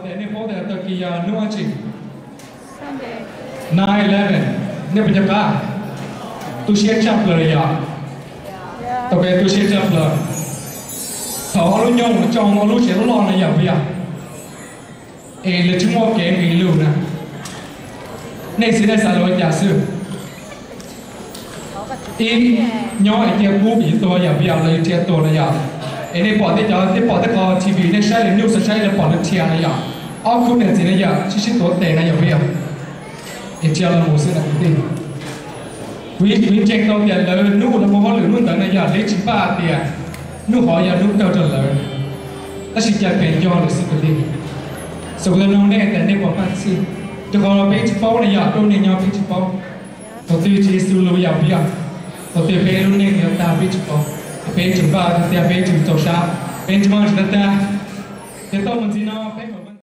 Nej paub tias tag kis yog hnub dab tsi? Nine eleven. Nej puas nco qab? Tu siab tshaj plaws yom? Tau peb tu siab tshaj plaws. Thaum ob lub nyoog tsoo ob lub tsev loj loj no yog puas yog? Es lawv tsis muaj kev nqis lus na. Nej xav, nej xav lus ua cas xwb? Ib, nyob es cia kub vim tuag yog puas yog, lawv cia tuag no yog? Es nej pom tej cov, nej pom tej qhov T V, nej saib lawv news, saib lawv pom lawv dhia no yog? Ob khub niam txiv no yog sib sib tuav tes no yog puas yog? Es cia los mus xwb na kwv tij. Kuv, kuv ntseeg tau tias lawv hnub lawv mus hauj lwm hnub ntawd no yog lawv tsis npaj tias hnub hov yog hnub kawg rau lawv, tab sis cas pheej yog lawm xwb kwv tij. Xav kuv tau nug nej tias nej puas npaj txhij, rau qhov peb tsis paub no yog, peb ua neej nyob peb tsis paub. Thaum twg Tswv Yexus los yog puas yog? Thaum twg peb lub neej yuav tag peb tsis paub. Peb tsuas npaj tias peb tsuas txaus sab, peb tsuas npaj tsis tau tag. Ces tau mus ntxiv no peb